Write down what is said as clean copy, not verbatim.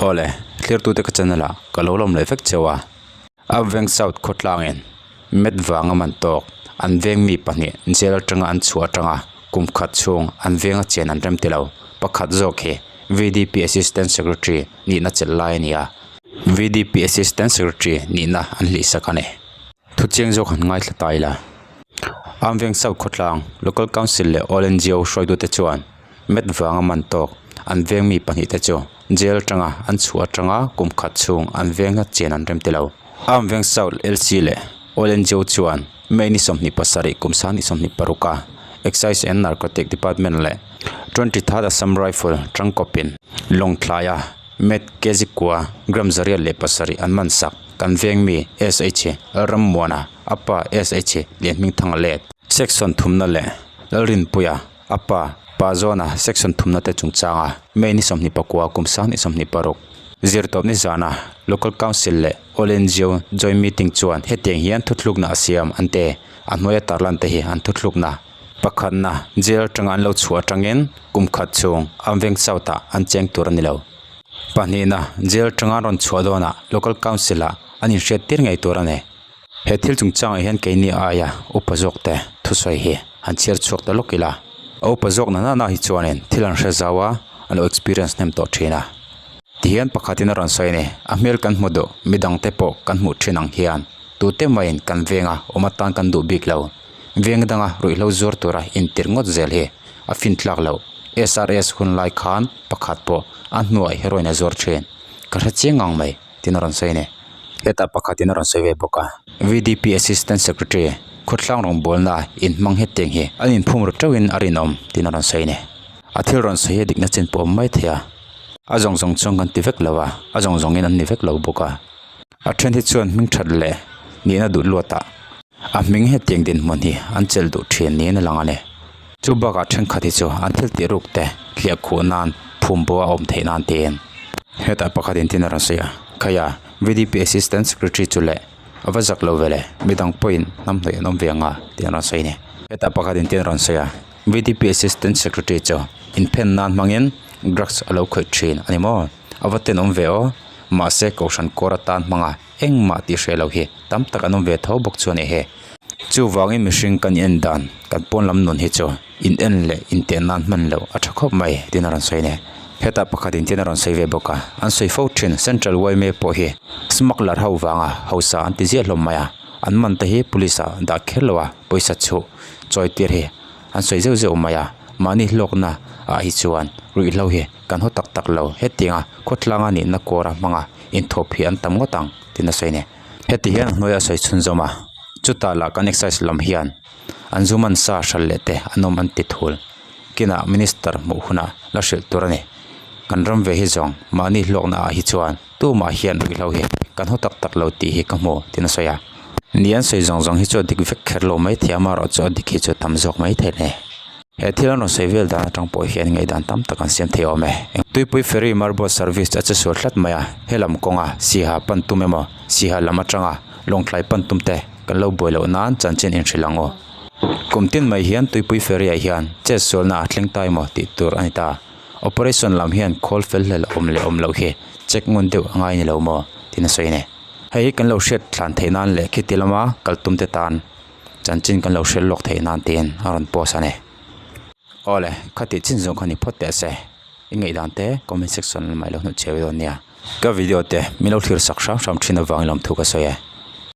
Awle, thlirtute ka channel ah ka lo lawm leh vek cheu a. A veng South khawtlangin met vanga man tawk an veng mi pahnih jail atanga an chhuah atanga kum khat chhung an venga chen an rem ti lo. Pakhat zawk hi VDP Assistant Secretary nihna chelh lai a ni a. VDP Assistant Secretary nihna an hlihsak a ni. Thuchiang zawk han ngaithla ta ila. Amveng South khawtlang Local Council leh All NGO hruaitute chuan met vanga man tawk an veng mi pahnih te chu jail atanga an chhuah atanga kum khat chhung an veng a chen an rem ti lo. Amveng South LC leh All NGO chuan May ni 27 kum 2026 a Excise and Narcotic Department leh 23rd Assam Rifle tangkawpin Lawngthlaia Met kg kua gram 107 an man sak. Kan veng mi SH Lalrammuana, a pa SH Lianhmingthanga let. Section thumna leh Lalrinpuia, a pa Pa Zawna section thumna te chungchanga May ni 24 kum 2026 zirtawpni zana Local Council leh All NGO Joint Meeting chuan hetiang hian thuthlukna a siam an te. A hnuaia tarlan te hi an thuthlukna. Pakhatna, jail atanga an lo chhuah atangin kum khat chhung an veng south ah an cheng tur a ni lo. Pahnihna, jail atanga an rawn chhuah dawnah local council ah an inhriat tir ngei tur a ni. He thil chungchangah hian keini aia upa zawk te thusawi hi han chhiar chhuak ta lawk ila. A upa zawk na nana hi chuanin thil an hre zau a, an lo experience hnem tawh thin a. Tihian pakhatin a rawn sawi a ni, a hmel kan hmu duh, midangte pawh kan hmuh thin ang hian tute mahin kan venga awm atan kan duh bik lo. Veng danga ruihhlo zuar tura intir ngawt zel hi a fin tlak loh. SRS hun lai khan pakhat pawh a hnuah heroin a zuar thin. Ka hre chiang ngang mai tiin a rawn sawi a ni. Hetah pakhatin a rawn sawi ve bawk a. VDP Assistant Secretary khawthlang rawngbawlna inhmang hetiang hi an inphum ru teuhin a rinawm tiin a rawn sawi a ni. A thil rawn sawi hi a dikna chin pawh awm mai thei a. A zawng zawng chuan kan ti vek lo a, a zawng zawngin an ni vek lo bawk a. A then hi chuan hming that leh nihna duh luatah a hming hetiang dinhmun hi an chelh duh thin niin a lang a ni. Chu bakah thenkhat hi chu an thil tih ruk te hliah khuh nan phum pawh a awm theih nan tiin. Hetah pakhat in tin a rawn sawi a, Khaia, VDP Assistant Secretary chu leh a va zak lo ve le, midang pawhin hnam hnawih an awm ve ang a tih an rawn sawi a ni. Hetah pakhat in tin a rawn sawi a, VDP Assistant Secretary chu inphen nan hmangin drugs a lo khawih thin a ni maw? A va tenawm ve aw. Mahse kohhran kawr atan hmanga engmah tih hreh lo hi tam tak an awm ve tho bawk chu a ni he. Chuvangin mihring kan en dan kan pawn lam nun hi chu in en leh inteh nan hman loh a tha khawp mai tiin a rawn sawi a ni. Hetah pakhat in tin a rawn sawi ve bawk a, an sawi fo thin Central yma pawh hi smuggler ho vanga hausa an ti ziah hlawm mai a, an man te hi police ah dah kher lo a pawisa chhuh chawi tir hi an sawi zeuh zeuh mai a, mahni hlawkna ah hi chuan ruihhlo hi kan haw tak tak lo hetianga khawtlanga nihna kawra hmanga inthawp hi an tam ngawt ang tiin a sawi a ni. Heti hian a hnuaia sawi chhunzawm a, chutah lah kan exercise lam hian an zu man sa hral leh te an awm an ti thul. Kinah minister hmuh hunah la hrilh tur a ni. Kan ram ve hi zawng mahni hlawkna ah hi chuan tumah hian ruihhlo hi kan haw tak tak lo tih hi ka hmu tiin a sawi a. Ni an sawi zawng zawng hi chu a dik vek kher lo maithei amaherawh chu a dik hi chu a tam zawk maithei hle. He thil an rawn sawi vel dan atang pawh hian ngaihdan tam tak an siam thei awm e. Tuipui ferry marble service a che sual tlat mai a, helam kawnga Siha pan tum emaw Siha lam atanga Lawngtlai pan tum te kan lo buai loh nan chanchin inhrilh ang aw. Kum tin mai hian Tuipui ferry ah hian chet sualna a thleng ta emaw tih tur a ni ta. Operation lam hian khawl fel hlel awm leh awm loh hi check ngun deuh a ngai ni lo maw tiin a sawi a ni. Hei hi kan lo hriat thlan theih nan leh khiti lama kal tum te tan. Chanchin kan lo hriat lawk theih nan tiin a rawn post a ni. Awle, khatih chin zawng kha ni phawt teh se. I ngaihdan te comment section lamah i lo hnuh cheu dawn nia. Ka video te min lo thlir sak hram hram thin avangin lawmthu ka sawi e.